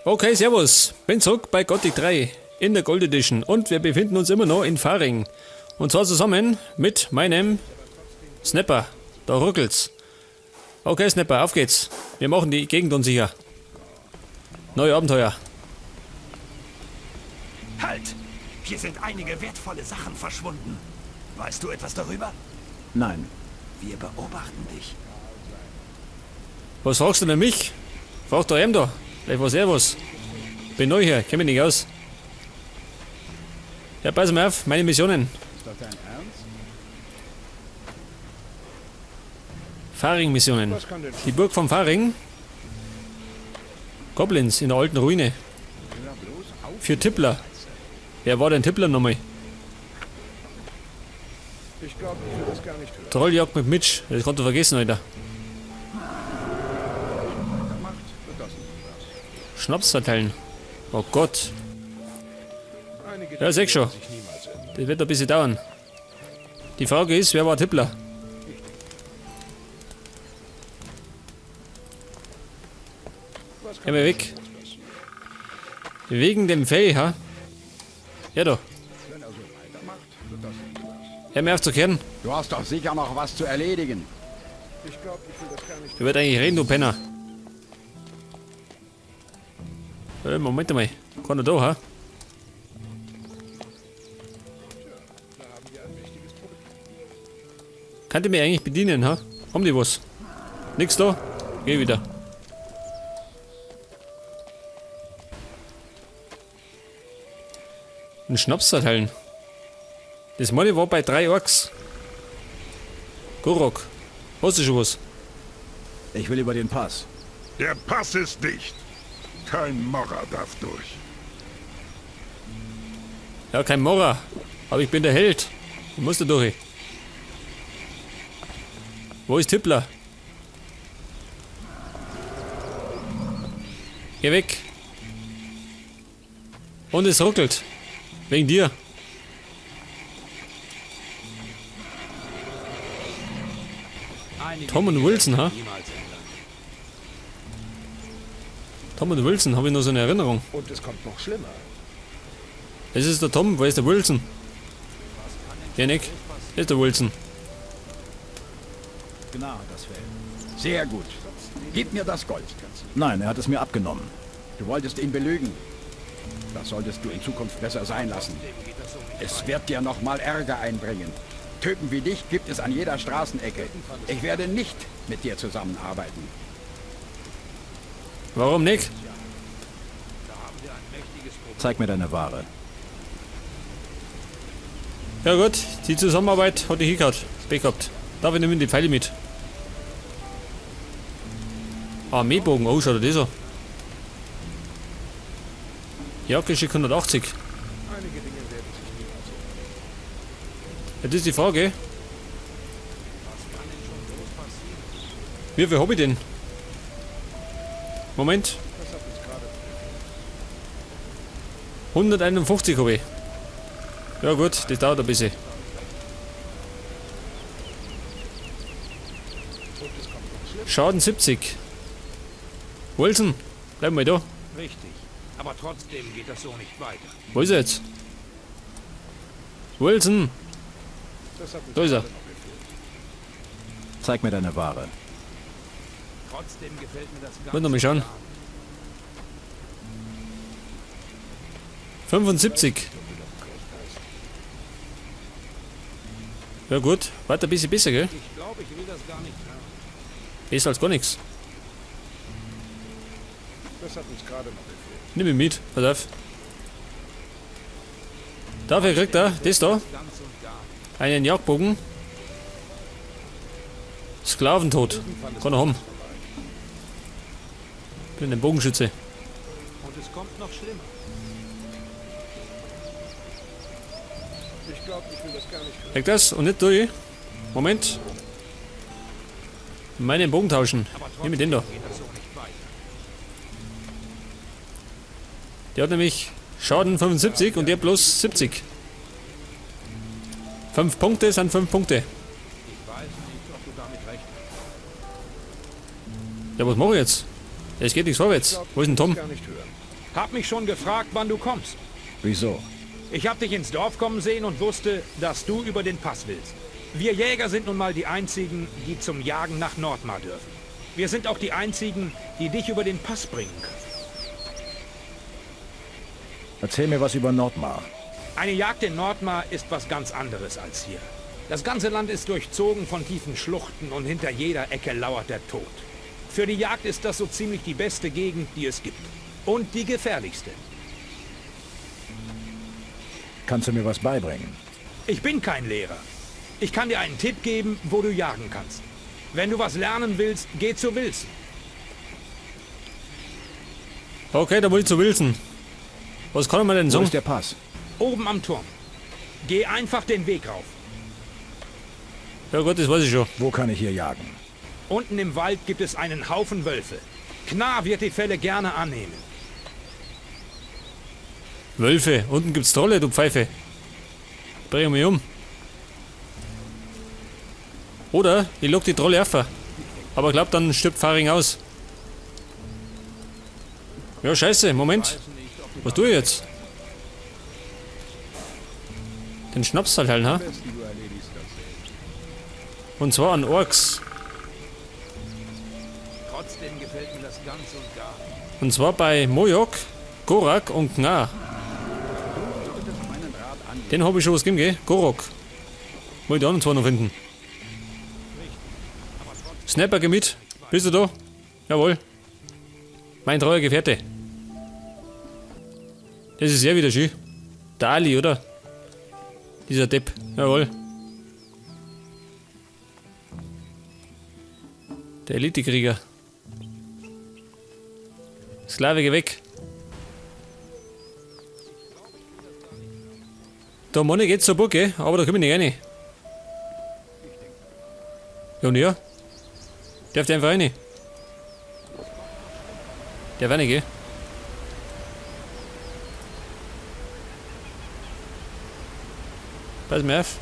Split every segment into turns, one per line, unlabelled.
Okay, servus. Bin zurück bei Gothic 3 in der Gold Edition und wir befinden uns immer noch in Faring. Und zwar zusammen mit meinem Snapper. Da ruckelt's. Okay, Snapper, auf geht's. Wir machen die Gegend unsicher. Neue Abenteuer.
Halt! Hier sind einige wertvolle Sachen verschwunden. Weißt du etwas darüber?
Nein.
Wir beobachten dich.
Was fragst du denn mich? Frag doch ihm da. Vielleicht weiß er was. Bin neu hier, kenn mich nicht aus. Ja, pass mal auf, meine Missionen.
Ist das dein Ernst?
Faring-Missionen. Die Burg von Faring. Goblins in der alten Ruine. Für Tippler. Wer war denn Tippler nochmal?
Ich glaube, ich will das gar nicht hören.
Trolljagd mit Mitch. Das konnte du vergessen, Alter.
Macht, wird das nicht was.
Schnaps verteilen. Oh Gott.
Einige
Ja, sag schon.
werden sich niemals ändern.
Das wird ein bisschen dauern. Die Frage ist, wer war Tippler?
Was
Geh
kann
mal weg. Wegen dem Fell, ha? Ja da.
Wenn er so weitermacht, wird das nicht was.
Hör mir auf zu kehren.
Du hast doch sicher noch was zu erledigen.
Ich glaube, ich will das gar nicht
Du wirst eigentlich reden, du Penner. Moment einmal. Kann er da, ha?
Da haben wir ein mächtiges Problem.
Könnt ihr mich eigentlich bedienen, ha? Haben die was? Nix da? Geh wieder. Ein Schnaps verteilen. Das Money war bei 3 Orks. Gorok. Hast du schon was?
Ich will über den Pass.
Der Pass ist dicht. Kein Morra darf durch.
Ja, kein Morra. Aber ich bin der Held. Ich muss da durch. Wo ist Tippler? Geh weg. Und es ruckelt. Wegen dir.
Einige
Tom und
Dinge
Wilson,
werden
ha?
sich niemals ändern.
Tom und Wilson, habe ich noch so eine Erinnerung.
Und es kommt noch schlimmer.
Das ist der Tom, wo ist der Wilson? Janik, das ist der Wilson.
Gnade das Fell. Sehr gut. Gib mir das Gold.
Nein, er hat es mir abgenommen.
Du wolltest ihn belügen. Das solltest du in Zukunft besser sein lassen. Es wird dir noch mal Ärger einbringen. Typen wie dich gibt es an jeder Straßenecke. Ich werde nicht mit dir zusammenarbeiten.
Warum nicht?
Zeig mir deine Ware.
Ja gut, die Zusammenarbeit hat ich hingehört. Pech gehabt. Darf ich nehmen die Pfeile mit? Armeebogen, oh, schaut dir das an. Jagdgeschick 180.
Einige Dinge werden sich niemals ändern.
Ja, das ist die Frage. Wie viel hab ich denn? Moment.
Das hat uns gerade
151 habe ich. Ja gut, das dauert ein bisschen.
Und es kommt noch schlimmer.
Schaden 70. Wilson, bleib mal da.
Richtig. Aber trotzdem geht das so nicht weiter.
Wo ist er jetzt? Wilson,
Das hat uns
Da ist er.
gerade noch gefehlt.
Zeig mir deine Ware.
Trotzdem gefällt mir das ganz
Muss noch mal schauen.
und gar nicht.
75. Ja gut, warte ein bisschen besser, gell?
Ich glaube, ich will das gar nicht hören.
Besser als gar nichts.
Das hat uns gerade noch gefehlt.
Nimm ihn mit, pass auf. Dafür kriegt er das da,
Ganz und gar nicht.
einen Jagdbogen. Sklaventod. Kann er haben. Bin ein Bogenschütze.
Und es kommt noch schlimmer.
Ich glaube, ich will das gar nicht hören.
Kriegt das und nicht durch. Moment. Meinen Bogen tauschen.
Aber
Nimm
trotzdem
mir den da.
geht das so nicht weiter.
Der hat nämlich Schaden 75 und der bloß 70. 5 Punkte sind 5 Punkte.
Ich weiß nicht, ob du damit recht hast.
Ja, was mache ich jetzt? Es geht nichts vorwärts.
Ich glaub,
Wo ist denn
ich will
Tom?
das gar nicht hören.
Hab mich schon gefragt, wann du kommst.
Wieso?
Ich hab dich ins Dorf kommen sehen und wusste, dass du über den Pass willst. Wir Jäger sind nun mal die einzigen, die zum Jagen nach Nordmar dürfen. Wir sind auch die einzigen, die dich über den Pass bringen können.
Erzähl mir was über Nordmar.
Eine Jagd in Nordmar ist was ganz anderes als hier. Das ganze Land ist durchzogen von tiefen Schluchten und hinter jeder Ecke lauert der Tod. Für die Jagd ist das so ziemlich die beste Gegend, die es gibt. Und die gefährlichste.
Kannst du mir was beibringen?
Ich bin kein Lehrer. Ich kann dir einen Tipp geben, wo du jagen kannst. Wenn du was lernen willst, geh zu Wilson.
Okay, da muss ich zu Wilson. Was kann man denn
Wo
sagen?
ist der Pass?
Oben am Turm. Geh einfach den Weg rauf.
Ja gut, das weiß ich schon.
Wo kann ich hier jagen?
Unten im Wald gibt es einen Haufen Wölfe. Knar wird die Felle gerne annehmen.
Wölfe. Unten gibt's Trolle, du Pfeife. Bring mich um. Oder ich lock die Trolle auf. Aber ich glaub, dann stirbt Faring aus. Ja, scheiße, Moment. Was tue ich jetzt? Den Schnaps halt heilen, ha? Und zwar an Orks.
Trotzdem gefällt mir das ganz und gar nicht.
Und zwar bei Mojok, Gorak und Gnar. Den habe ich schon was gegeben, gell? Gorok. Muss ich die anderen zwei noch finden. Snapper, geh mit. Bist du da? Jawohl. Mein treuer Gefährte. Das ist ja wieder schön. Dali, oder? Dieser Depp. Jawohl. Der Elitekrieger. Sklave, geh weg. Da Money geht zur Burg, gell? Aber da komm ich nicht rein. Ja und ja. Darf der einfach rein? Der war nicht, gell? Pass mir auf.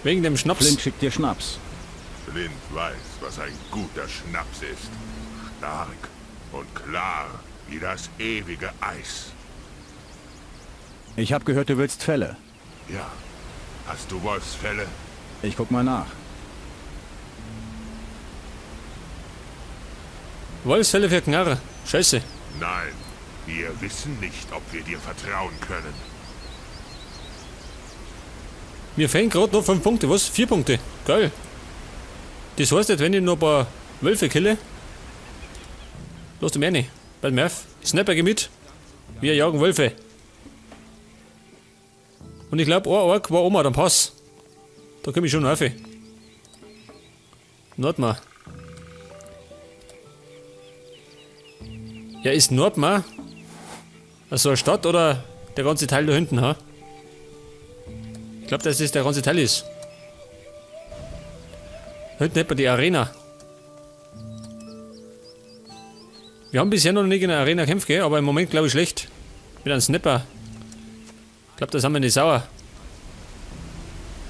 Wegen dem Schnaps.
Flint schickt dir Schnaps.
Flint weiß, was ein guter Schnaps ist. Stark und klar wie das ewige Eis.
Ich habe gehört, du willst Felle.
Ja. Hast du Wolfsfelle?
Ich guck mal nach.
Wolfsfelle für Knarre. Scheiße.
Nein. Wir wissen nicht, ob wir dir vertrauen können.
Mir fehlen gerade noch 5 Punkte. Was? 4 Punkte. Geil. Das heißt jetzt, wenn ich noch ein paar Wölfe kille. Lass du mir nicht. Pass mir auf. Snapper, geh mit. Wir jagen Wölfe. Und ich glaube, ein Ork war oben am Pass. Da komm ich schon rauf. Nordmar. Ja, ist Nordmar also eine Stadt oder der ganze Teil da hinten, ha? Ich glaub, dass das der ganze Teil ist. Da hinten hätten wir die Arena. Wir haben bisher noch nicht in der Arena gekämpft, gell? Aber im Moment glaub ich schlecht. Mit einem Snapper. Ich glaub, da sind wir nicht sauer.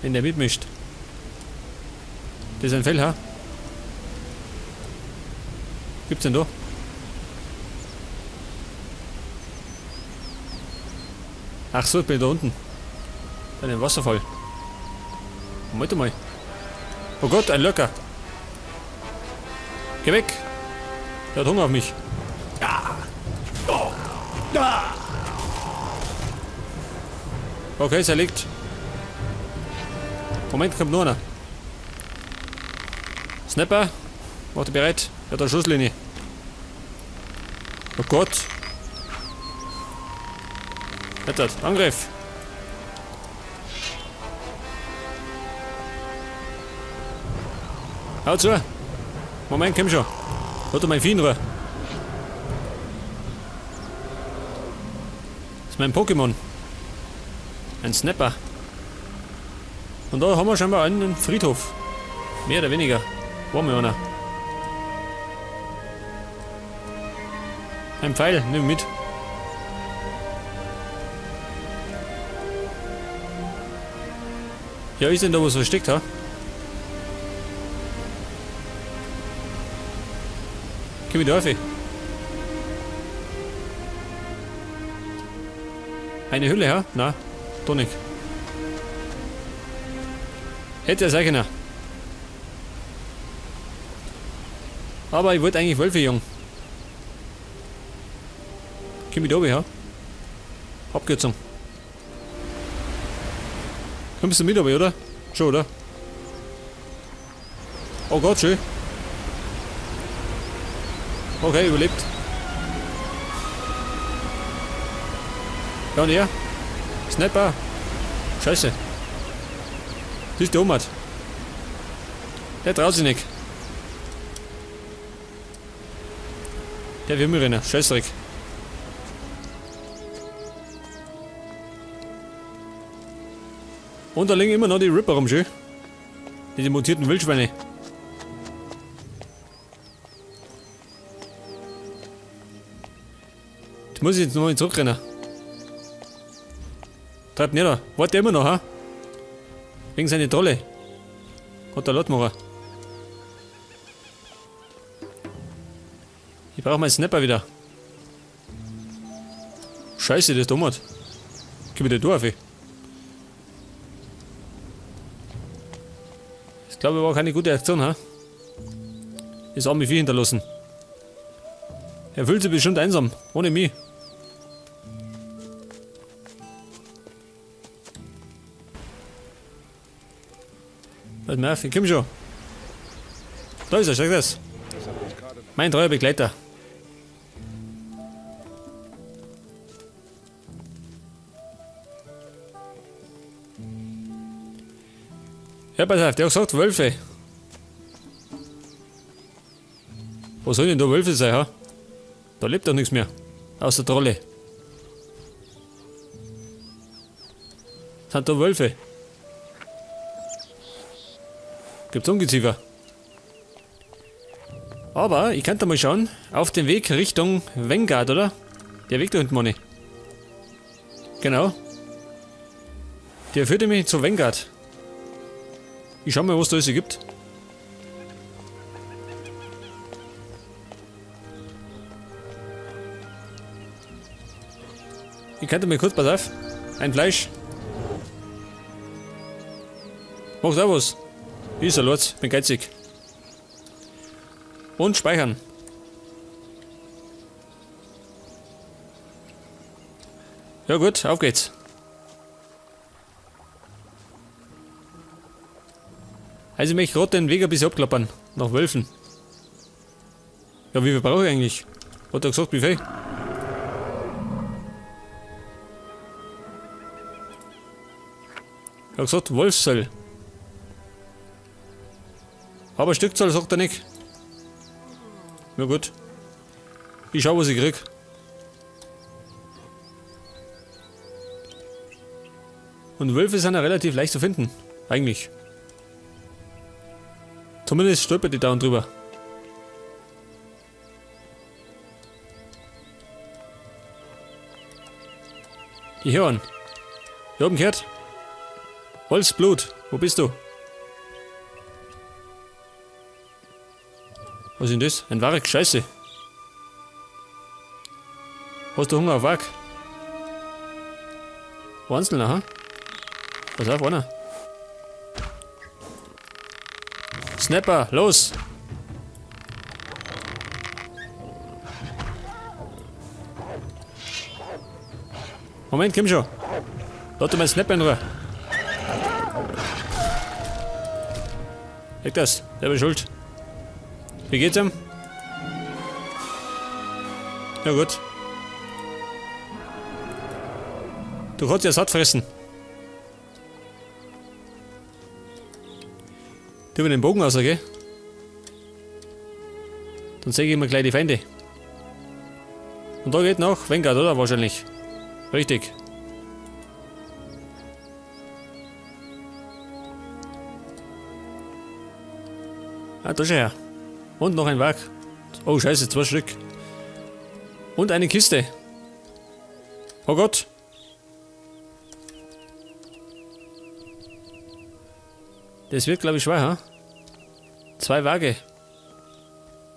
Wenn der mitmischt. Das ist ein Fell, ha? Was gibt's denn da? Ach so, ich bin da unten. Bei dem Wasserfall. Moment mal. Oh Gott, ein Löcker. Geh weg. Der hat Hunger auf mich. Okay, ist erlegt. Moment, kommt nur einer. Snapper, mach dich bereit. Er hat eine Schusslinie. Oh Gott. Jetzt, Angriff. Hau zu. Moment, komm schon. Hat er mein Vieh in Ruhe. Das ist mein Pokémon. Ein Snapper. Und da haben wir scheinbar einen Friedhof. Mehr oder weniger. War mir einer. Ein Pfeil, nimm mit. Ja, ist denn da was versteckt, ha? Komm ich da rauf? Eine Hülle, ja? Na, doch nicht. Hätte er sein können. Aber ich wollte eigentlich Wölfe jagen. Komm ich da oben, ja? Abkürzung. Kommst du mit, aber, oder? Schon, oder? Oh Gott, schön. Okay, überlebt. Ja, und er? Snapper. Scheiße. Das ist der Omat. Der traut sich nicht. Der will mir rennen. Scheißdreck. Und da liegen immer noch die Ripper rum, schön. Diese mutierten Wildschweine. Die muss ich jetzt nochmal zurückrennen. Treibt nieder. Warte immer noch, ha? Wegen seiner Trolle. Gott, der Lautmacher. Ich brauche meinen Snapper wieder. Scheiße, das ist dumm. Gib mir da durch. Ich glaube, war keine gute Aktion, ha? Das arme Vieh hinterlassen. Er fühlt sich bestimmt einsam, ohne mich. Pass mal auf, ich komm schon. Da ist er, schau das. Mein treuer Begleiter. Ja, pass auf, der hat gesagt Wölfe. Wo sollen denn da Wölfe sein, ha? Da lebt doch nichts mehr. Außer Trolle. Sind da Wölfe? Gibt's Ungeziefer. Aber ich könnte mal schauen, auf dem Weg Richtung Vengard, oder? Der Weg da hinten, meine ich. Genau. Der führte mich zu Vengard. Ich schau mal, was da alles gibt. Ich könnte mal kurz, pass auf. Ein Fleisch. Macht auch was. Ist ein Lotz, bin geizig. Und speichern. Ja gut, auf geht's. Also ich möchte gerade den Weg ein bisschen abklappern. Nach Wölfen. Ja, wie viel brauche ich eigentlich? Hat er gesagt, wie viel? Er hat gesagt, Wolfsöl. Aber Stückzahl sagt er nicht. Na gut. Ich schau, was ich krieg. Und Wölfe sind ja relativ leicht zu finden. Eigentlich. Zumindest stolpert die dauernd drüber. Die hören. Hier oben gehört. Wolfsblut, wo bist du? Was ist denn das? Ein Warg, Scheiße. Hast du Hunger auf Warg? Einzelner, ha? Pass auf, einer. Snapper, los! Moment, komm schon. Lass dir meinen Snapper in Ruhe. Leg das, der war schuld. Wie geht's ihm? Ja gut. Du kannst ja satt fressen. Tu mir den Bogen aus, okay? Dann sehe ich immer gleich die Feinde. Und da geht noch Vengard, oder? Wahrscheinlich. Richtig. Ah, da schau her. Und noch ein Werk. Oh, scheiße, 2 Stück. Und eine Kiste. Oh Gott. Das wird, glaub ich, schwer, ha? 2 Waage.